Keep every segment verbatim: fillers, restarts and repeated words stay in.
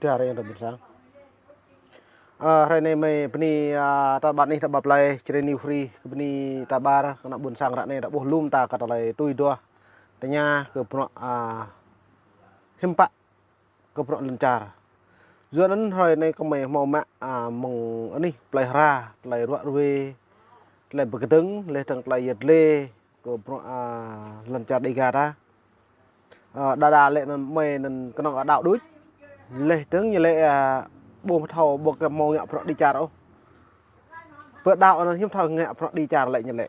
Čar yang ta ƀuôn sang. Ơ, hrơi anai mơi bơni, ơ, ta ƀar anih ta ƀar plơi, Jrai New Free, kơ bơni ta ƀar, kơ ană ƀuôn sang ră anai ta ƀuh lŏm ta kơ tơlơi tui duah, tơña kơ bruă, ơ, hiư̆m pă kơ bruă lŏn čar. Yua anŭn hrơi anai kơ mơi hmâo mă, ơ, mơ̆ng anih plơi hra, tơlơi ruă ruê, tơlơi pơkơdơ̆ng, laih dơ̆ng tơlơi yet lê, kơ bruă, ơ, lŏn čar Dega ta. Ơ, đa đa lĕ anŭn mơi anŭn kơnơ̆ng đaŏ đôč. Laih dơ̆ng ñu lĕ, ơ, ƀu thâo ƀu kơ hmâo ngă bruă đĭ čar ôh. Pơ đaŏ anŭn hiư̆m thâo ngă bruă đĭ čar lĕ ñu lĕ.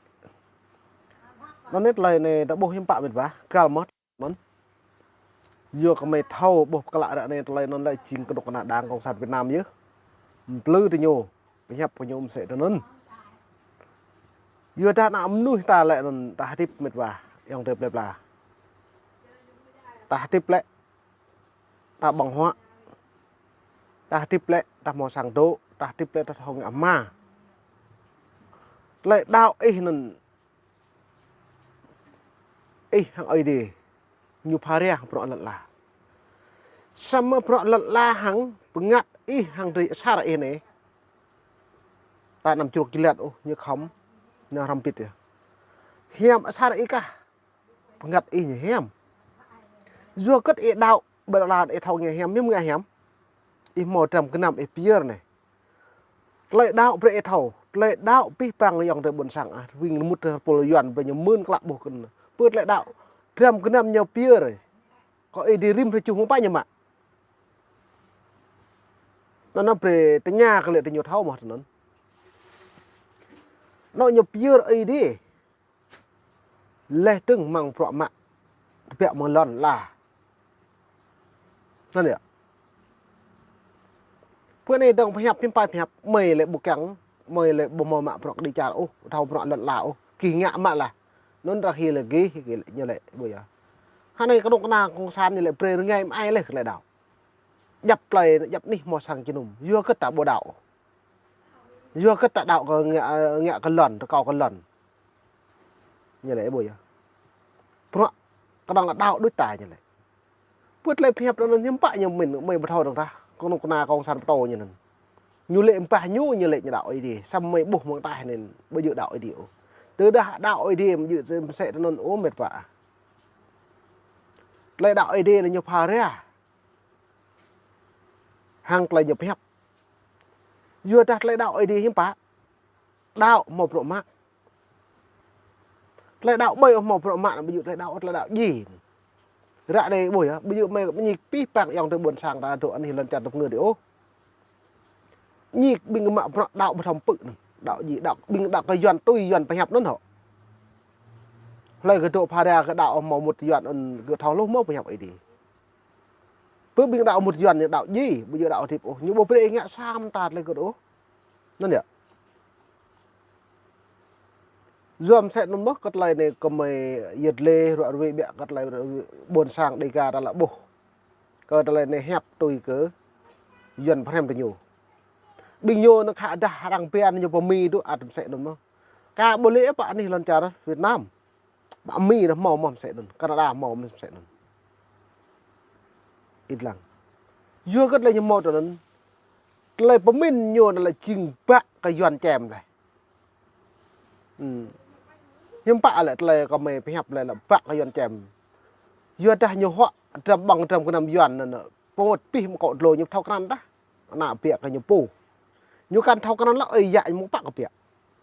Anŭn nĕt tơlơi anai ta ƀuh hiư̆m pă mĕt wa, găl mơ̆t. Anŭn. Yua kơ mơi thâo ƀuh pơklă ră anai tơlơi anŭn lĕ jing kơnuk kơna Đảng Cộng sản Việt Nam yơh. Mplư tơ ñu, pơhiăp kơ ñu mơsĕ tơ anŭn. Yua dah ană mơnuih ta lĕ anŭn ta hơdip mĕt wa, ayŏng adơi plơi pla. Ta hơdip lĕ, ta ƀơ̆ng huă. Ta hơdip lĕ, ta hmâo sang dŏ, ta hơdip lĕ, ta thâo ngă hma. Tơlơi đaŏ ih anŭn ih hăng Ơi Adai, ñu pha rai bruă lŏn ala. Samơ̆ bruă lŏn ala hăng bơngăt ih hăng drơi asar ih anai. Ta anăm čruk jơlat ôh, ñu khŏm, ñu hrăm pit yơh. Hiam asar ih kah, bơngăt ih ñu hiam. Yua hơget ih đaŏ, ƀơi lŏn ala ih thâo ngă hiam, hiư̆m ngă hiam. Ih hmâo dram gơnam ih pơyơr anai. Tơlơi đaŏ brơi ih thâo, tơlơi đaŏ abih bang ayŏng adơi ƀuôn sang ah, wing rơmut tơpul Yuan brơi ñu mơ̆n klă ƀuh kơ anŭn. Pơ tơlơi đaŏ, dram gơnam ñu pơyơr. Kơ Ơi Adai rĭm hrơi tơjuh mơ̆ng pă ñu mă. Anŭn anŭn brơi tơña kơ lĕ tơ ñu thâo mơ̆ tơ anŭn. Anŭn ñu pơyơr Ơi Adai. Laih dơ̆ng mơ̆ng bruă mă tơbiă mơ̆ng lŏn ala. Anŭn yơh. Pơ anai dơ̆ng pơhiăp hiư̆m pă pơhiăp, mơi lĕ ƀu kiăng, mơi lĕ ƀu hmâo mă bruă kơđi čar ôh, thâo bruă lŏn ala ôh, gih ngă mă lah. Anŭn ră hĭ lĕ gih, gih lĕ ñu lĕ ƀu yơh. Hơnai kơnuk kơna cộng sản ñu lĕ brơi rơngai mơai laih kơ tơlơi đaŏ. Djăp plơi, djăp anih hmâo sang jơnum, yua hơget ta ƀu đaŏ. Yua hơget ta đaŏ kơ ngă, ngă kơ lŏn, rơkâo kơ lŏn. Ñu lĕ ƀu yơh. Bruă kơnơ̆ng đaŏ đôč ta ñu lĕ. Pơ tơlơi pơhiăp anŭn hiư̆m pă ñu mĭn, mơi ƀu thâo dơ̆ng tah, kơnuk kơna cộng sản pơtô ñu anŭn. Ñu lĕ ƀah ñu, ñu lĕ ñu đaŏ Ơi Adai, samơ̆ mơi ƀuh mơ̆ng ataih anŭn, ƀu djơ̆ đaŏ Ơi Adai ôh. Tơdah đaŏ Ơi Adai, ƀu djơ̆ mơsĕ tơ anŭn ôh mĕt wa. Tơlơi đaŏ Ơi Adai lĕ ñu pha rai. Hăng tơlơi ñu pơhiăp. Yua dah tơlơi đaŏ Ơi Adai hiư̆m pă. Đaŏ hmâo bruă mă. Tơlơi đaŏ ƀơi hmâo bruă mă, ƀu djơ̆ tơlơi đaŏ, tơlơi đaŏ djai. Ră anai ƀuh yơh, ƀu djơ̆ mơi mơñik abih bang ayŏng adơi ƀuôn sang ta dŏ anih lŏn čar tơpơngơ̆ dih ôh. Ñik ƀing mă bruă đaŏ ƀu thâo pơ̆ anŭn. Đaŏ djai, đaŏ ƀing đaŏ kơ Yuan tui, Yuan pơhiăp anŭn hŏ. Hlơi kơ dŏ pha rai kơ đaŏ hmâo mŭt Yuan anŭn kơ thâo hluh mơ̆ pơhiăp Ơi Adai. Pơ ƀing đaŏ mŭt Yuan ñu đaŏ djai, ƀu djơ̆ đaŏ hơdip ôh. Ñu ƀu brơi ngă sa mơta tơlơi kơ ôh. Anŭn yơh. Yua mơsĕ anŭn mơ̆ kơ tơlơi anai kơ mơi yet lê ruă ruê biă kơ tơlơi ƀuôn sang Dega ta lă ƀuh. Kơ tơlơi anai hiăp tui kơ Yuan pơhrăm tơ ñu. Ƀing ñu anŭn khă dah arăng biă ñu pơ Mi dŏ ăt mơsĕ anŭn mơ̆. Ka ƀu lĕ pơ anih lŏn čar Việt Nam. Pơ Mi dah hmâo mơ̆ mơsĕ anŭn. Canada hmâo mơ̆ mơsĕ anŭn. Ih lăng. Yua kơ tơlơi ñu hmâo tơ anŭn. Tơlơi pơmĭn ñu anŭn lĕ jing ƀă kơ Yuan čem laih. Hmm. Hiư̆m pă lĕ tơlơi kơ mơi pơhiăp lĕ lĕ ƀă kơ Yuan čem. Yua dah ñu huă dram ƀơ̆ng dram gơnam Yuan anŭn. Pơmŭt pih mơkŏ dlô ñu thâo krăn tah. Ană biă kơ ñu pô. Ñu kăn thâo krăn lă ơi yă ñu mơ̆ng pă kơ biă.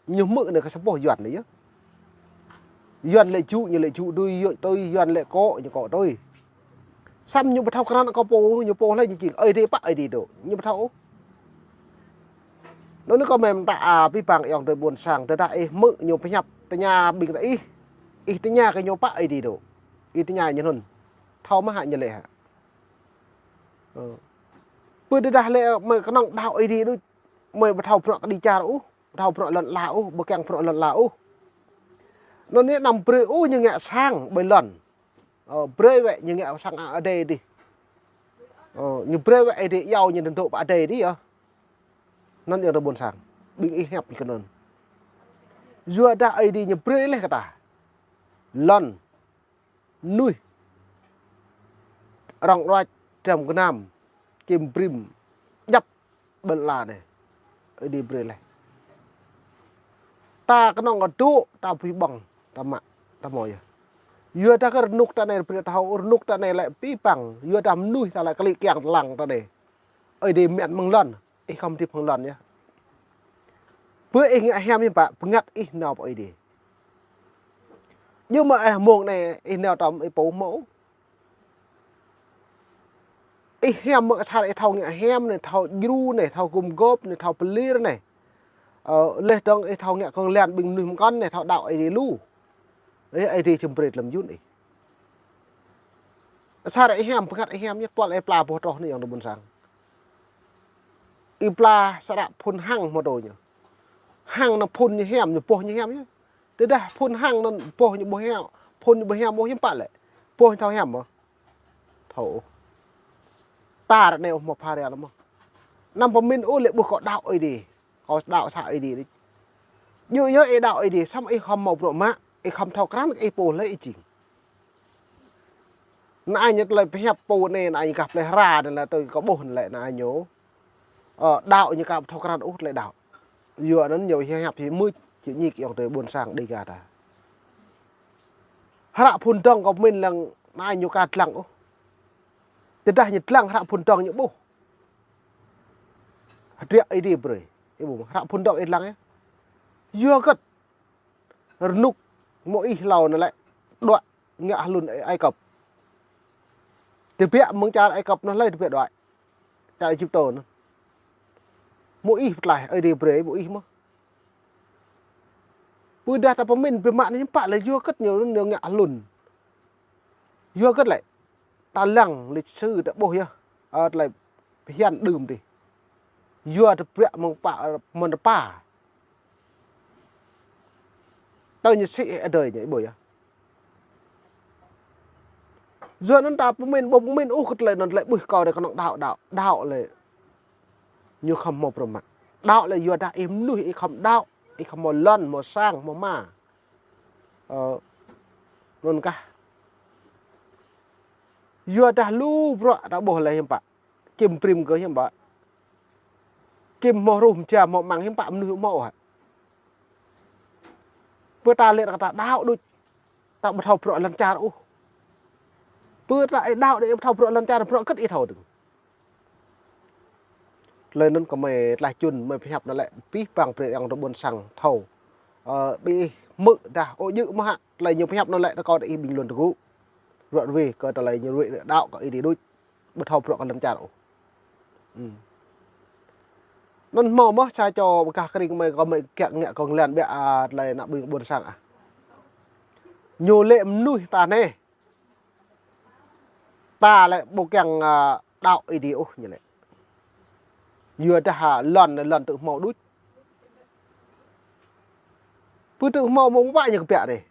Ñu hmư̆ anai kơ sa boh Yuan anai yơh. Yuan lĕ jŭ, ñu lĕ jŭ tui, tui, Yuan lĕ kŏ, ñu kŏ tui. Samơ̆ ñu ƀu thâo krăn kơ pô, ñu pô hlơi ñu jing, Ơi Adai pă Ơi Adai dŏ. Ñu ƀu thâo ôh. Anŭn anai kơ mơi mơta, a, abih bang ayŏng adơi ƀuôn sang, tơdah ih hmư̆ ñu pơhiăp, tơña ƀing ta ih. Ih tơña kơ ñu pă Ơi Adai dŏ. Ih tơña ñu anŭn. Thâo mơ̆ hă ñu lĕ hă. Ơ. Pơ tơdah lĕ mơi kơnơ̆ng đaŏ Ơi Adai đôč, mơi ƀu thâo bruă kơđi čar ôh, ƀu thâo bruă lŏn ala ôh, ƀu kiăng bruă lŏn ala ôh. Anŭn anai anăm brơi ôh ñu ngă sang ƀơi lŏn. Ơ, brơi wơ̆t ñu ngă sang Ơi Adai dih. Ơ, ñu brơi wơ̆t Ơi Adai iâu ñu dŏ pơ Ơi Adai dih yơh. Anŭn ayŏng adơi ƀuôn sang. Ƀing ih hiăp kơ anŭn. Yua dah Ơi Adai ñu brơi laih kơ ta. Lŏn. Mơnuih. Rŏng ruăč, dram gơnam. čim brĭm, djăp ƀơi lŏn anai. Ơi Adai brơi laih. Ta kơnơ̆ng kơ dŏ, ta ƀuh ƀơ̆ng, ta mă, ta hmâo yơh. Yua dah kơ rơnŭk ta anai, brơi ta thâo rơnŭk ta anai lĕ pĭ păng, yua dah mơnuih ta lĕ klĭ kiăng lăng ta anai. Ơi Adai mĕt mơ̆ng lŏn, ih khŏm hơdip hăng lŏn yơh. Bơ ih ngă hiam hiư̆m pă, bơngăt ih nao pơ Ơi Adai. Yua mơ̆ ih mơ̆ng anai, ih nao tơm ih pô hmâo. Ih hiam mơ̆ asar ih thâo ngă hiam anai, thâo djru anai, thâo gum gôp anai, thâo pơlir anai. Ơ, laih dơ̆ng ih thâo ngă kơ̆ng lăn ƀing mơnuih mơkŏn anai, thâo đaŏ Ơi Adai lu. Ơ, Ơi Adai či brơi lăm yun ih. Asar ih hiam, bơngăt ih hiam, ñu tuăl ih pla boh troh anai ayŏng adơi ƀôn sang. Ih pla sơră phŭn hăng hmâo tui ñu. Hăng anŭn phŭn ñu hiam, ñu boh ñu hiam yơh. Tơdah phŭn hăng anŭn boh ñu ƀu hiam, phŭn ñu ƀu hiam ôh hiư̆m pă lĕ. Boh ñu thâo hiam ƀơ̆. Thâo. Ta ră anai ƀu hmâo phara lăm mơ̆. Anăm pơmĭn ôh lĕ ƀuh kâo đaŏ Ơi Adai. Kâo đaŏ sa Ơi Adai đôč. Yua yơh ih đaŏ Ơi Adai, samơ̆ ih khŏm hmâo bruă mă, ih khŏm thâo krăn kơ ih pô lĕ ih jing. Anai ñu tơlơi pơhiăp pô anai, anai ñu kah plơi hra anai lĕ tui kâo ƀuh anai lĕ anai ñu. Ơ, đaŏ ñu kah thâo krăn ôh tơlơi đaŏ. Yua anŭn ñu hiăp hiư̆m mơ̆, či ñik ayŏng adơi ƀôn sang Dêga ta. Hră phŭn dơ̆ng kâo pơmĭn lăng anai ñu ka dlăng ôh. Tơdah ñu dlăng hră phŭn dơ̆ng ñu ƀuh. Hơdră Ơi Adai brơi. Ih ƀuh mơ̆, hră phŭn dơ̆ng ih dlăng yơh. Yua hơget. Rơnŭk Môis hlâo anai lĕ đuaĭ ngă hlŭn Ai Cập. Tơbiă mơ̆ng čar Ai Cập anŭn hlơi tơbiă đuaĭ. Čar Êjiptô anŭn. Môis pơtlaih, Ơi Adai brơi Môis mơ̆. Pơdah ta pơmĭn biă mă anai hiư̆m pă lĕ yua hơget ñu, ñu ngă hlŭn. Yua hơget lĕ. Ta lăng lịch sử ta ƀuh yơh. Ơ, tơlơi phiăn đưm dih. Yua tơbiă mơ̆ng pă, mơ̆ng tơpă. Tơl ñu sĭ adơi ñu ƀuh yơh. Yua anŭn ta pơmĭn, ƀu pơmĭn ôh kơ tơlơi anŭn tơlơi ƀuh kâo dêh kơnơ̆ng đaŏ, đaŏ, đaŏ lĕ. Ñu khŏm hmâo bruă mă. Đaŏ lĕ yua dah ih mơnuih ih khŏm đaŏ, ih khŏm hmâo lŏn, hmâo sang, hmâo ama. Ơ, anŭn kah. Yua dah lu bruă ta ƀuh lĕ hiư̆m pă. Čim brĭm kơ hiư̆m pă. Čim hmâo hruh mơja hmâo amăng hiư̆m pă mơnuih hmâo hă. Pơ ta lĕ kơ ta đaŏ đôč. Ta ƀu thâo bruă lŏn čar ôh. Pơ ta ih đaŏ đôč ƀu thâo bruă lŏn čar, bruă hơget ih thâo dơ̆ng. Tơlơi anŭn kơ mơi tlaih čun, mơi pơhiăp anŭn lĕ pĭ păng brơi ayŏng adơi ƀôn sang thâo. Ơ, ƀing ih hmư̆ dah ôh djơ̆ mơ̆ hă, tơlơi ñu pơhiăp anŭn lĕ rơkâo ih ƀing lŏn tơgŭ. Ruă ruê kơ tơlơi ñu ruai đaŏ kơ Ơi Adai đôč. Ƀu thâo bruă kơ lŏn čar ôh. Hm. Anŭn hmâo mơ̆ sa čô pơgah kơring mơi kơ mơi kiăng ngă kơ̆ng lăn biă, a, tơlơi ană ƀing ƀôn sang ah. Ñu lĕ mơnuih ta anai. Ta lĕ ƀu kiăng, a, đaŏ Ơi Adai ôh ñu lĕ. Yua dah, a, lŏn, lŏn tŭ hmâo đôč. Pơ tŭ hmâo mơ̆ng pă ñu kơ biă dêh.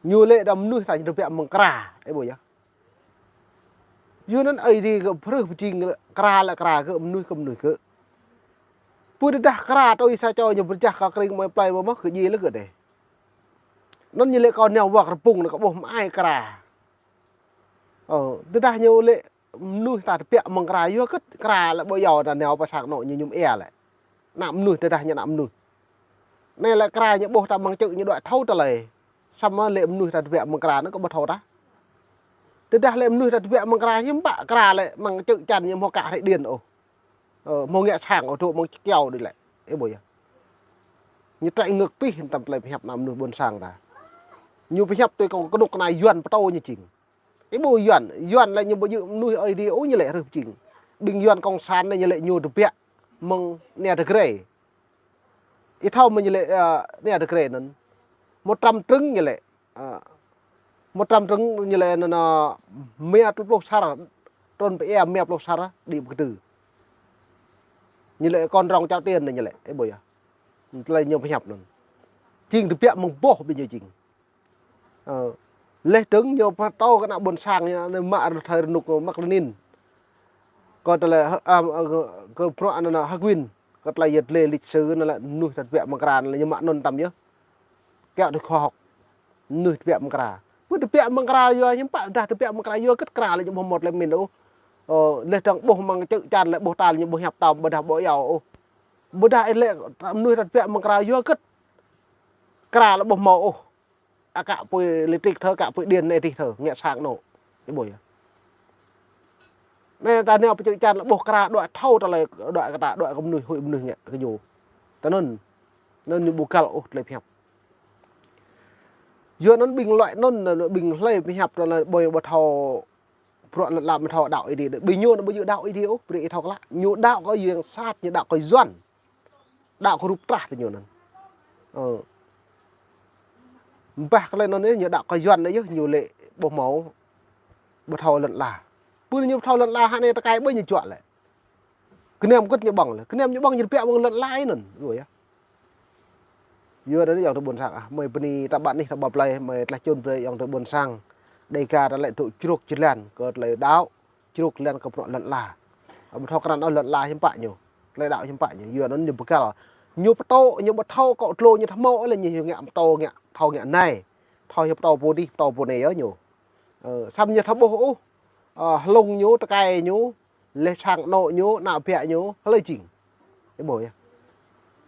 Ñu lĕ dah mơnuih ta ñu tơbiă mơ̆ng kra, ih ƀuh yơh. Yua anŭn Ơi Adai gơ̆ pơhrưh pơjing kra lĕ kra gơ̆, mơnuih kơ mơnuih gơ̆. Pơ tơdah kra tui sa čô ñu pơrơjah kơ kơring mơi plơi mơi mơ̆ kơ djai lĕ gơ̆ dêh. Anŭn ñu lĕ kâo nao wơ̆t kơ rơbŭng anai kâo ƀuh mơai kra. Ơ, tơdah ñu lĕ mơnuih ta tơbiă mơ̆ng kra yua hơget kra lĕ ƀu yua ta nao pơ sang anŏ ñu mơñum ia lĕ. Ană mơnuih tơdah ñu ană mơnuih. Anai lĕ kra ñu ƀuh ta mơ̆ng čư̆ ñu đuaĭ thâo tơlơi. Samơ̆ lĕ mơnuih ta tơbiă mơ̆ng kra anŭn kơ ƀu thâo tah. Tơdah lĕ mơnuih ta tơbiă mơ̆ng kra hiư̆m pă kra lĕ mơ̆ng čư̆ čan ñu hmâo kă hrơi điện ôh. Ơ, hmâo ngă sang ôh dŏ mơ̆ng čơkiao đôč lĕ. Ih ƀuh yơh. Ñu trăi ngược pĭ tơm tơlơi pơhiăp ană mơnuih ƀôn sang ta. Ñu pơhiăp tui kơ kơnuk kơna Yuan pơtô ñu jing. Ih ƀuh Yuan, Yuan lĕ ñu ƀu djơ̆ mơnuih Ơi Adai ôh ñu lĕ hrưh pơjing. Ƀing Yuan cộng sản anai ñu lĕ ñu tơbiă mơ̆ng anai tơgre. Ih thâo mơ̆ ñu lĕ, ơ, anai tơgre anŭn. Một trăm trứng ñu lĕ, ơ, một trăm trứng ñu lĕ anŭn, anŭn, mia pluh pluh sar, trŭn pơ ia mia pluh sar, đĭ pơkơdư. Ñu lĕ con rồng chảo tiền anai ñu lĕ, ih ƀuh yơh. Tơlơi ñu pơhiăp anŭn. Jing tơbiă mơ̆ng boh ƀing ñu jing. Ơ, laih dơ̆ng ñu pơtô kơ ană ƀôn sang ñu, anai mă rơthơi rơnŭk Mác Lênin. Kơ tơlơi, a, kơ, kơ bruă anŭn anŭn Hak Win. Kơ tơlơi yơh lĕ lịch sử anŭn lĕ mơnuih ta tơbiă mơ̆ng kra anŭn lĕ ñu mă anŭn tơm yơh. Kiăo tui khoa học. Mơnuih tơbiă mơ̆ng kra. Pơ tơbiă mơ̆ng kra yua hiư̆m pă dah tơbiă mơ̆ng kra yua hơget kra lĕ ñu ƀu hmâo tơlơi pơmĭn ôh. Ơ, leh dơ̆ng ƀuh mơ̆ng čư̆ čan lĕ ƀuh tal ñu ƀuh hiăp tơm ƀôdah ƀu iâu ôh. Ƀôdah ih lĕ mơnuih ta biă mơ̆ng kra yua gĭt. Kra lĕ ƀuh hmâo ôh. Aka apui listrik thơ, aka apui điện anai dih thơ, ngă sang anŏ. Ih ƀuh yơh. Anai ta nao pơ čư̆ čan lĕ ƀuh kra đuaĭ thâo tơlơi đuaĭ kơ ta, đuaĭ kơ mơnuih, huĭ mơnuih ngă kơ ñu. Tơ anŭn, anŭn ñu ƀu găl ôh tơlơi pơhiăp. Yua anŭn ƀing luăi anŭn, ƀing hlơi pơhiăp tơlơi ƀơi ƀu thâo bruă lŏn ala, ƀu thâo đaŏ Ơi Adai. Ƀing ñu anŭn ƀu djơ̆ đaŏ Ơi Adai ôh, brơi ih thâo klă. Ñu đaŏ kơ yang sat, ñu đaŏ kơ Yuan. Đaŏ kơ rup trah tơ ñu anŭn. Ơ. Ƀah kơ lĕ anŭn yơh, ñu đaŏ kơ Yuan anŭn yơh, ñu lĕ ƀu hmâo, ƀu thâo lŏn ala. Pơ ñu ƀu thâo lŏn ala hă anai tơkai ƀơi ñu juă lĕ. Kơnăm kŭt ñu ƀơ̆ng lĕ. Kơnăm ñu ƀơ̆ng ñu biă mơ̆ng lŏn ala anŭn. Yua yơh. Yua anŭn ayŏng adơi ƀôn sang ah. Mơi bơni ta ƀă anih ta ƀă plơi, mơi tlaih čun brơi ayŏng adơi ƀôn sang. Dêh kơ ta lĕ dŏ čruk jơlan kơ tơlơi đaŏ. Čruk jơlan kơ bruă lŏn ala. Ƀu thâo krăn ôh lŏn ala hiư̆m pă ñu. Tơlơi đaŏ hiư̆m pă ñu. Yua anŭn ñu ƀu găl. Ñu pơtô, ñu ƀu thâo akŏ tlô ñu thâo hmâo ôh lĕ ñu ngă pơtô ngă, thâo ngă anai. Thâo ñu pơtô pô dih, pơtô pô anai yơh ñu. Ơ, samơ̆ ñu thâo ƀuh ôh. Ơ, hlung ñu, tơkai ñu, leh sang anŏ ñu, ană biă ñu, hlơi jing. Ih ƀuh yơh.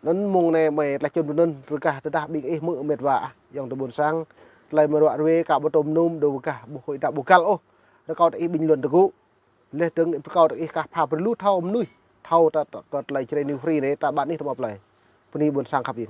Anŭn mơ̆ng anai mơi tlaih čun tui anŭn, rơkah tơdah ƀing ih hmư̆ met wa ah, ayŏng adơi ƀôn sang, tơlơi mơruă ruai, aka ƀu tôm num, dŏ rơkah, ƀu huĭ đaŏ ƀu găl ôh. Rơkâo tơ ih ƀing lŏn tơgŭ. Leh dơ̆ng rơkâo tơ ih kah pha brơi lu thâo mơnuih, thâo ta, ta, ta tơlơi Jrai New Free anai, ta ƀă anih ta ƀă plơi. Bơni ƀôn sang khăp ing.